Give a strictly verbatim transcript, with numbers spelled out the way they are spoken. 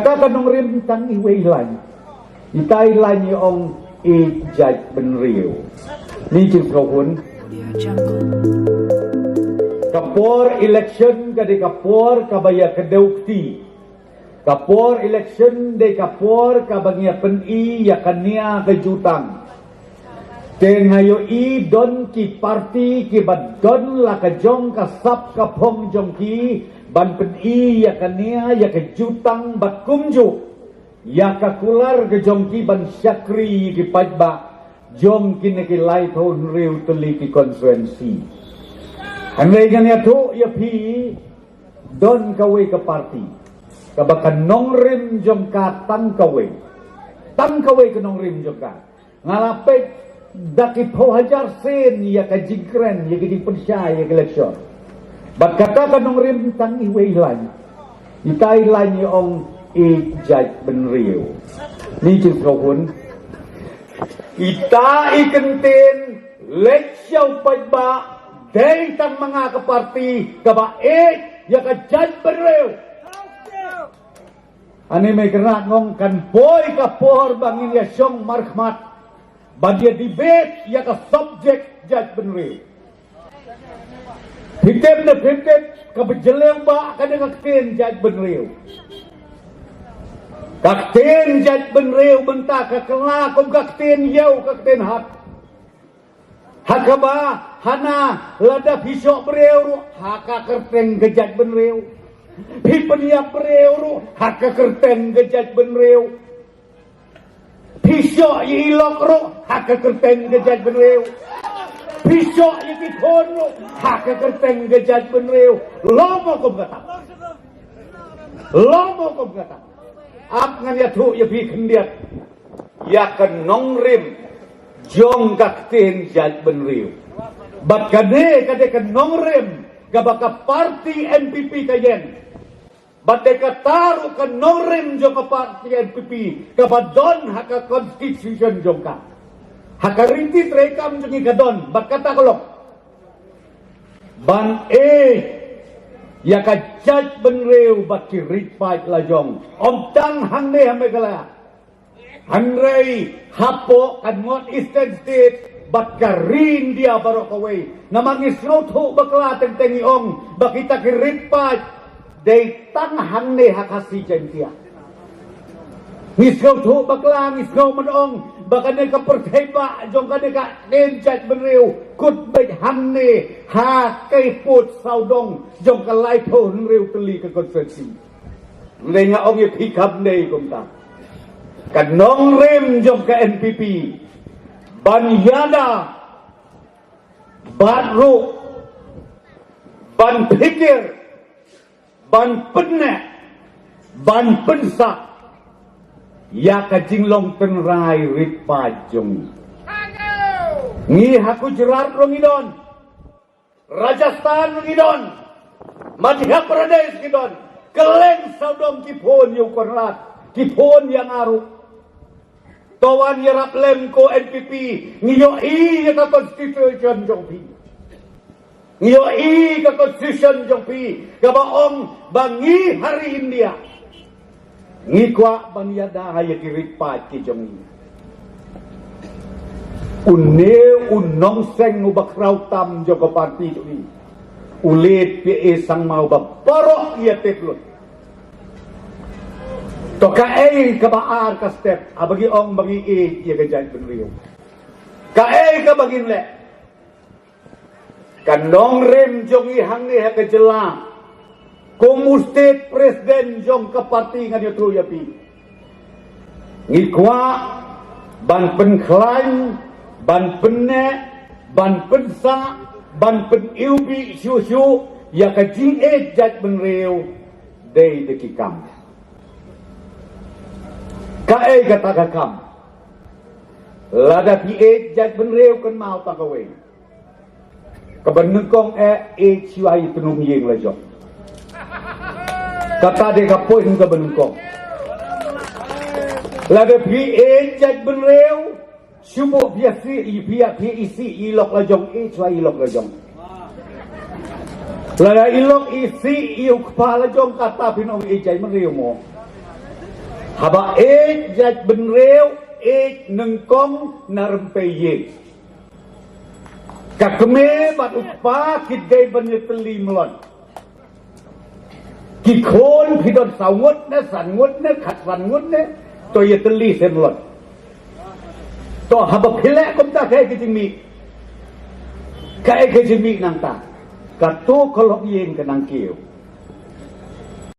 Kata ka nongrim tang iwei i lain. Ita i lain i ong i jaitbynriew. Ni jingsngewhun. Ka por election ka dei ka por kaba ïa ka dei kti. Ka por election dei ka por kaba ngi ïa pyni ïa ka nia ka jutang. Te nga ïohi don ki parti kiba don la ka jong ka sap ka phong jong ki ban pyni ïa ka nia ïa ka jutang bad kumjuh ïa ka kular ka jong ki ban shakri ïa ki paidbah jong kine ki laiphew hynriew tylli ki constituency. Hynrei ngan ïathuh ïa phi, don kawei ka parti kaba ka nongrim jong ka tang kawei. Tang kawei ka nongrim jong ka. Nga la peit da ki phew hajar sien ïa ka jingkren, ïa ka jingpynshai, ïa ka election. Bad kata ka nongrim tang iwei i lain. Ita i lain i ong i jaitbynriew. Ni jingsngewhun. Ita i kyntien leit sha u paidbah dei tang ma nga ka parti kaba ïeit ïa ka jaitbynriew. Ani me kena ngong kan poi ka por ba ngin ïa shong markhmat ban ïa debate ïa ka subject jaitbynriew. Phi tip ne phi tip, kaba jylliew ba ka dei ka ktien jaitbynriew. Ka ktien jaitbynriew mynta ka kylla kum ka ktien ïew, ka ktien hat. Ha kaba hana lada phi shoh briew ruh ha ka kyrteng ka jaitbynriew. Phi pynïap briew ruh ha ka kyrteng ka jaitbynriew. Phi shoh ïa i lok ruh ha ka kyrteng ka jaitbynriew. Phi shoh ïa ki khun ruh ha ka kyrteng ka jaitbynriew. Long mo kum kata. Long mo kum kata. Ap ngan ïathuh ïa phi khyndiat ïa ka nongrim jong ka ktien jaitbynriew. Bad kane ka dei ka nongrim kaba ka parti N P P ka ïeng. Bad dei kata ruh ka nongrim jong ka parti N P P kaba don ha ka constitution jong ka. Ha ka riti treikam jong ngi ka don bad kata ka long ban ïeit ïa ka jaitbynriew bad ki ri paid la jong. Ym tang hangne ha Meghalaya. Hynrei hapoh ka North Eastern State bad ka ri India baroh kawei. Namar ngi sngewthuh bakla teng teng ngi ong ba kita ki ri paid dei tang hangne ha Khasi Jaiñtia. Ngi sngewthuh bakla, ngi sngew mynta ong ba kane ka pyrthei ba jong kane ka ktien jaitbynriew kut beit hangne ha ka pud sawdong jong ka laiphew hynriew tylli ka constituency. Hynrei nga ong ïa phi kam dei kumta. Ka nongrim jong ka N P P ban ïada bad ruh ban phikir, ban pynneh, ban pynsah ïa ka jinglong tynrai ri paid jong ngi. Ngi ha Gujarat ruh ngi don. Rajasthan ngi don, Madhya Pradesh ngi don, kylleng sawdong ki phone ïa u Conrad, ki phone ïa nga ruh. To wan ïarap lem ko N P P, ngi ïohi ïa ka constitution jong phi. Ngi ïohi ka constitution jong phi, kaba ong ba ngi ha ri India. Ngi kwah ban ïada ïa ki ri paid ki jong ngi. Une u nongseng uba khraw tam jong ka parti jong ngi. U Lit P A Sangma uba baroh ïa tip lut. To kaei kaba ar ka step, haba ngi ong ba ngi ïeit ïa ka jaitbynriew. Kaei kaba ngin leh. Ka nongrim jong ngi hangne ha ka jylla kum u state president jong ka parti ngan ïathuh ïa phi. Ngi kwah ban pynkhlaiñ, ban pynneh, ban pynsah, ban pyniwbih shuh shuh ïa ka jingïeit jaitbynriew dei da ki kam. Kaei kata ka kam? Lada phi ïeit jaitbynriew kynmaw tang kawei. Kaba nyngkong eh, eh, shuwa ïa i tnum ïing la jong. Kata dei ka point kaba nyngkong. Lada phi ïeit jaitbynriew, shu buh phi isih, phi ïa, phi isih ïa i lok la jong, eh, shuwa ïa i lok la jong. Lada i lok isih ïa u kpa la jong, kata phin ong ïeit jaitbynriew mo. Haba ïeit jait bynriew, ïeit nyngkong na rympei ïing. Ka kmie bad u kpa ki dei ban ïatylli mlien. Ki khun phi don saw ngut ne, san ngut ne, khatsan ngut ne, to ïatylli seh mlien. To haba phi leh kumta kaei ka jingmih. Kaei ka jingmih nangta. Kato ka lok ïing ka nang kiew.